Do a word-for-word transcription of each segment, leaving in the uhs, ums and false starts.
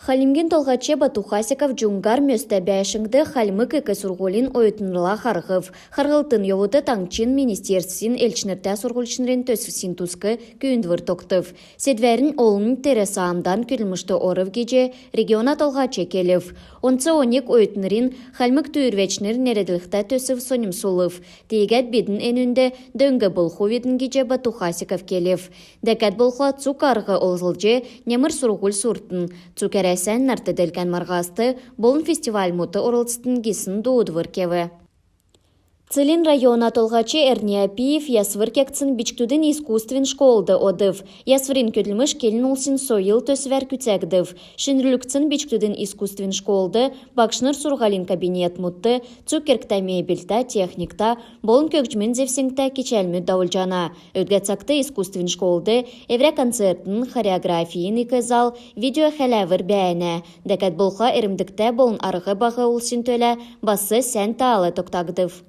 Хальмгин Толһач Бату Хасиков «Җуңһар» мөстә бәәшңд Хальмг ик сурһулин оютнрла харһв. Харһлтын йовудт таңһчин министерствсин элчнртә сурһульчнрин төсвсин туск күүндвр тогтв. Седвәрин олнь тер саамдан көдлмшт орв гиҗ региона толһач келв. Онц оньг оютнрин «Хальмг түүрвәчнр» нерәдлһтә төсв соньмсулв. Тиигәд бидн энүнд дөң болхвидн гиҗ Бату Хасиков келв. Дәкәд болхла цуг арһ олзлҗ немр сурһуль суртн. Цуг Әрәсән, нарт делкән марһаст болн фестивальмудт орлцтн гисн дуудвр кев. Целинн района толһач Эрни Апиев ясвр кегдсн бичкдүдин искусствин школд одв. Ясврин көдлмш келн улсин «Сойл» төсвәр күцәгдв. Шинрүлгдсн бичкдүдин искусствин школд багшнр сурһулин кабинетмүдт цуг кергтә мебельтә, техниктә болн көгҗмин зевсгтә кичәлмүд давулҗана. Өдгә цагт искусствин школд эврә концертн, хореографин ик зал, видеохәләвр бәәнә. Дәкәд болхла эрмдгтә болн арһ баһ улсин төлә бас сән таал тогтагдв.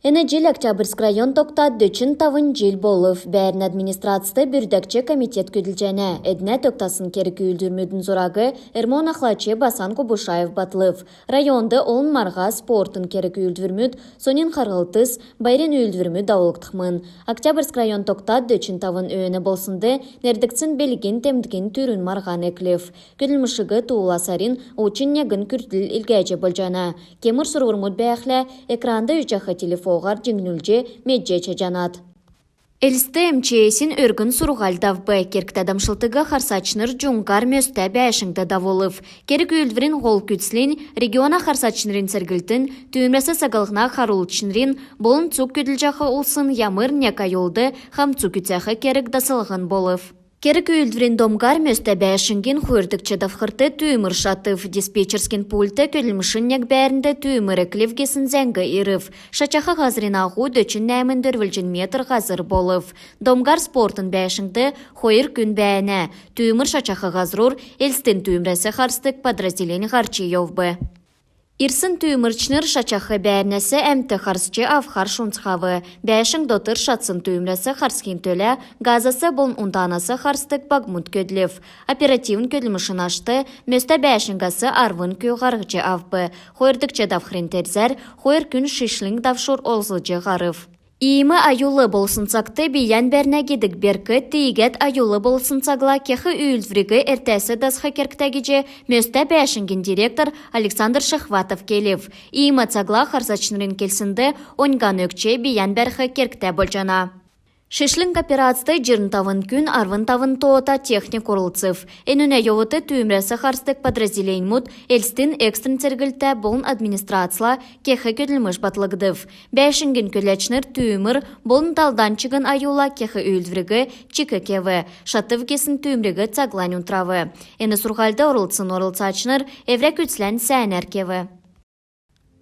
Эн җил Октябрьск район тогтад дөчн тавн җил болв. Бәәрн администрацд бүрдәгч комитет көдлҗәнә. Эднә тогтасн керг-үүлдврмүдин зураг РМО-н ахлач Басан Кубушаев батлв. Районд олн марһа, спортын керг-үүлдврмүд, соньн харһлтс, байрин үүлдврмүд давулгдхмн. Октябрьск район тогтад дөчн тавн өөн болснд нерәдгдсн белгин темдгин түрүн марһан эклв. Көдлмшиг туула сарин һучн негн күртл илгәҗ болҗана. Кемр сурврмуд бәәхлә, экранд үзҗәх телефоһар җиңнүлҗ медҗ чадҗанат. Элст МЧС-ин өргн сурһуль давв. Кергтә дамшлтыг харсачнр «Җуңһар» мөстә бәәшңд давулв. Керг-үүлдврин һол күцлнь региона харсачнрин церглтин, түүмрәс саглһна харулчнрин болн цуг көдлҗәх улсин ямр нег аюлд хамцу күцәх керг даслһн болв. Керг-үүлдврин домгар мөстә бәәшңгин хойрдгч давхрт түүмр шатв. Диспетчерскин пультд көдлмшин нег бәәрнд түүмр эклв гисн зәңг ирв. Шатҗах һазрин аһу дөчн нәәмн дөрвлҗн метр һазр болв. Домгар спортын бәәшңд хойр күн бәәнә. Түүмр шатҗах һазрур Элстин түүмрәс харсдг подразделень һарч йовв. Ирсн түүмрчнр шатҗах бәәрнәс әмт харсҗ авхар шунцхав. Бәәшң дотр шатсн түүмрәс харсхин төлә газас болн унтанас харсдг багмуд көдлв. Оперативн көдлмшин ашт мөстә бәәшңгәс арвн күүг һарһҗ авв. Хойрдгч давхрин терзәр хойр күн шишлң давшур олзлҗ һарв. Иим аюл болсн цагт бийән бәрнә гидг берк, тиигәд аюл болсн цагла кех үүлдвриг эртәс дасх кергтә гиҗ мөстә бәәшңгин директор Александр Шихватов келв. Иим цагла харсачнрин келснд оньган өгч бийән бәрх кергтә болҗана. Шишлң операцд җирн тавн күн, арвн тавн тоота техник орлцв. Энүнә йовудт түүмрәс харсдг подразделеньмүд, Элстин экстренн церглтә болн администрацла кех көдлмш батлгдв. Бәәшңгин көдләчнр түүмр болн талдан чигн аюлла кех үүлдвриг чик кев, шатв гисн түүмриг цаглань унтрав. Эн сурһульд орлцсн орлцачнр эврә күцлән сәәнәр кев.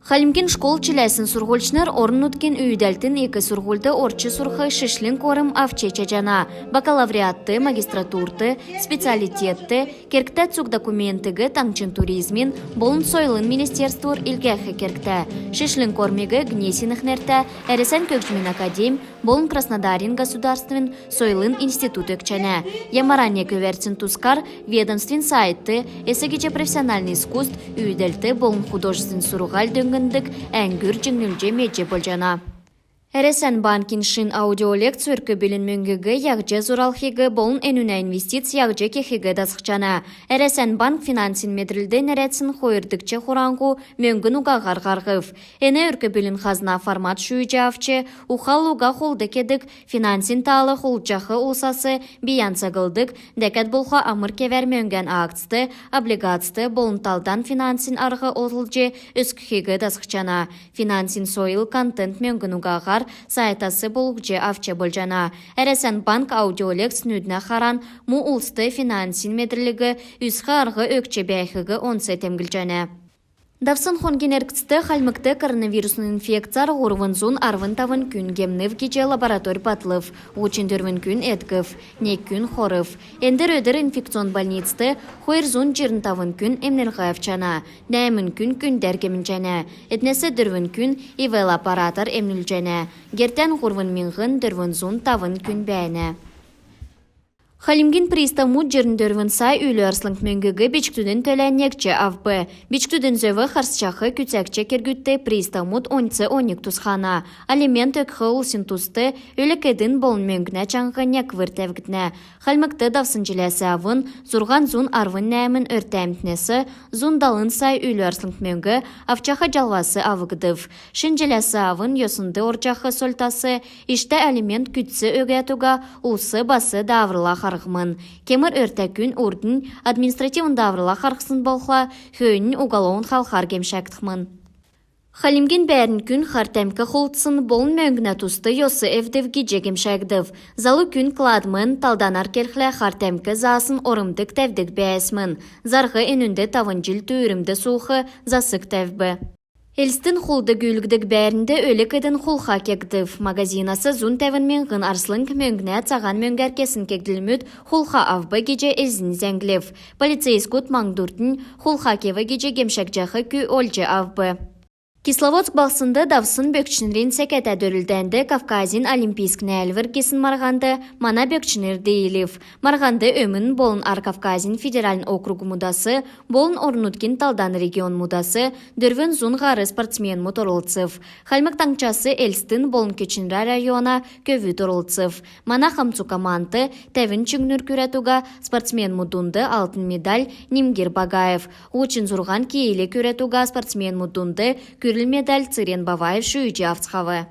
Хальмгин школ чиләсн сурһульчнр орн-нутгин үүдәлтин ик сурһульд орҗ сурх шишлң орм авч чадҗана. Бакалавриатд, магистратурд, специалитетд кергтә цуг документиг таңһчин туризмин болн сойлын министерствур илгәх кергтә. Шишлң ормиг Гнесиных нертә Әрәсән көгҗмин академь болн Краснодарин государственн сойлын институт өгчәнә. Ямаран нег өвәрцин тускар ведомствин сайтд эс гиҗ профессиональн искусств, үүдәлт болн художественн сурһуль дөңндг әңгүр җиңнүлҗ медҗ болҗана. Әрәсән банкин шин аудиолекц өрк-бүлин мөңгиг яһҗ зуралхиг болн энүнә инвестиц яһҗ кехиг дасхҗана. Әрәсән банк финансин медрлд нерәдсн хойрдгч хураңһу мөңгн угаһар һарһв. Эн өрк-бүлин хазна формат шүүҗ авч, ухал уга хулд кедг, финансин таал хулдҗах улсас бийән саглдг, дәкәд болхла амр кевәр мөңгән акцд, облигацд болн талдан финансин арһ олзлҗ өскхиг дасхҗана. Финансин сойл контент мөңгн угаһар сайтас болһҗ авч болҗана. Әрәсән банк аудиолекц нүднә харан му улст финансин медрлиг үзх арһ өгч бәәхиг онц темдглҗәнә. Давсн хонгин эргцд Хальмгт коронавирусн инфекцәр һурвн зун арвн тавн күн гемнв гиҗ лаборатори батлв. Һучн дөрвн күн эдгв, нег күн хорв. Эндр өдр инфекционн больницд хойр зун җирн тавн күн эмнлһ авчана, нәәмн күн күндәр гемнҗәнә. Эднәс дөрвн күн ИВЛ аппаратар эмнүлҗәнә. Гертән һурвн миңһн дөрвн зун тавн күн бәәнә. Хальмгин приставмуд җирн дөрвн сай үлү арслң мөңгиг бичкдүдин төлә некҗ авв. Бичкдүдин зөв харсҗах күцәгч кергүдт приставмуд онц оньг тусхана. Алимент өгх улсин туст өлг-эдин болн мөңгнә чаңһ неквр тәвгднә. Хальмгт давсн җиләс авн зурһан зун арвн нәәмн өртә әмтнәс зун далн сай үлү арслң мөңг авчах җалвас авгдв. Шин җиләс авн йоснд орҗах сольтас иштә алимент күцц өгәд уга улс бас дааврла харһхмн. Кемр өртә күн урднь административн дааврла харһсн болхла, хөөннь уголовн халхар гемшәгдхмн. Хальмгин бәәрн күн хар тәмк хулдсн болн мөңгнә туст йос эвдв гиҗ гемшәгдв. Залу күн кладмен талданар келхлә хар тәмк заасн ормд тәвдг бәәсмн. Зарһ энүнд тавн җил түүрмд суух засг тәвв. Элстин хулд гүүлгдг бәәрнд өлг-эдин хулха кегдв. Магазинас зун тәвн миңһн арслң мөңгнә цаһан мөңгәр кесн кегдлмүд хулха авв гиҗ эзн зәңглв. Полицейскүд маңһдуртнь хулха кев гиҗ гемшәгдҗәх күүг олҗ авв. Кисловодск балһснд давсн бөкчнрин секәтә дөрлдәнд Кавказин олимпийск нәәлвр гисн марһанд мана бөкчнр диилв. Марһанд Өмн болн Ар Кавказин федеральн округмудас болн орн-нутгин талдан регионмудас дөрвн зун һар спортсменмүд орлцв. Хальмг Таңһчас Элстин болн Көтчнрә района көвүд орлцв. Мана хамцу командт тәвн чиңнүр күрәд уга спортсменмүд дунд алтн медаль Нимгир Багаев, һучн зурһан кил күрәд уга спортсменмүд дунд күрл медаль Церен Баваев шүүҗ авцхав.